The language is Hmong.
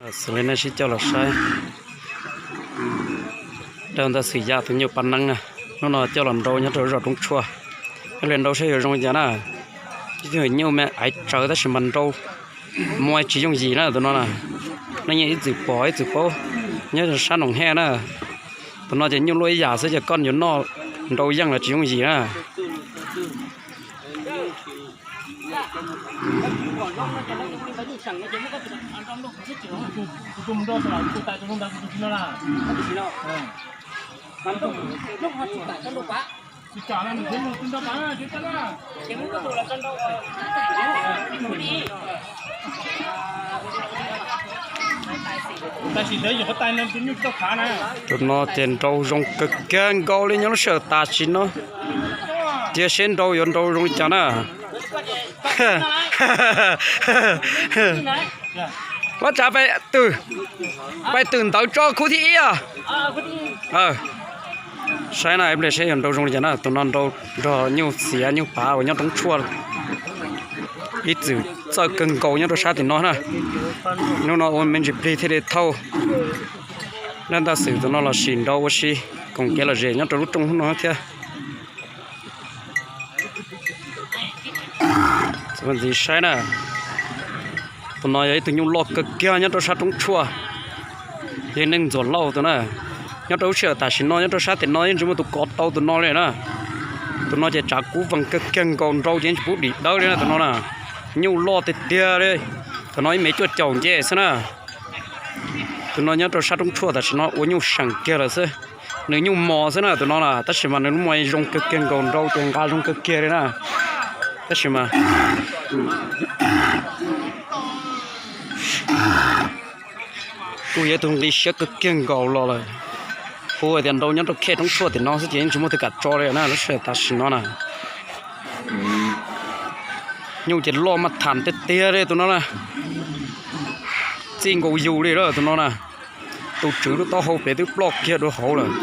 Xws li nej sib coj los saib, rau ntawm Xwm Yaj tus nyuj pav neeb na, hnub no coj los nrau nyob rau zos Roob Tshuaj. Ib li nrau saib yuav zoo li cas na. Ib tug nyuj me aiv tsawv tab sis mas nrau muaj tsis yooj yim na tus no na. Nej yeej ib txwm pom ib txwm paub nyob sab Noom Hej na. Tus no ces nyuj luaj ib yam xwb ces koj yuav noj nrau yeej los tsis yooj yim na. Tus no ces nrau zoo kawg kiag nkaus li nyob lub sij hawm tam sim no. Cia seb nrau yuav nrau zoo li cas na. Lov tsav pais twm, pais twm ntawd tso khub thib ib os. Saib na, ib pliag saib yuav nrau zoo li cas na. Tus no nrau nrog nyuj txiav nyuj pav uas nyob Roob Tshuaj ib txwm txawj kawg nkaus nyob rau sab tim no na. Hnub no ua me ntsis plig thiaj li thauj Dab Ntaj Xwm tus no los sim nrau ua si koom kev lom zem nyob rau lub rooj hnub no thiab. Ntxiv saib na, tus no yog ib tug nyuj loj kawg kiag nyob rau sab Roob Tshuaj, yog neeg Ntxuam Lauj tus na. Nyob rau lub sij hawm tam sim no nyob rau sab tim no yeej tsis muaj tus kov tau tus no li na. Tus no ces tsav kub vees kawg kiag nkaus, nrau ces yeej tsis pub dim dawb li na tus no na. Nyuj loj tiag tiag li, tus no ib mev cuaj caum nce xwb na. Tus no nyob rau sab Roob Tshuaj tam sim no ua nyuj seem kiag lawm xwb. Nws nyuj mos xwb na tus no na, tab sis mas nws lub mos zoo kawg kiag nkaus, nrau ces nqa zoo kawg kiag li na. Tab sis mas kuj yog ib tug nqi siab kawg kiag nkaus los lawm. Hu tias nrau nyob rau khej Roob Tshuaj tim no xwb ces yeej tsis muaj tus kam tso li na lub sij hawm tam sim no na. Nyuj ces loj maj tham tiag tiag li tus no na. Txij nkaus yus li lawm tus no na. Tus tswv lub taub hau pem twb ploj kiag dua hauv lawm.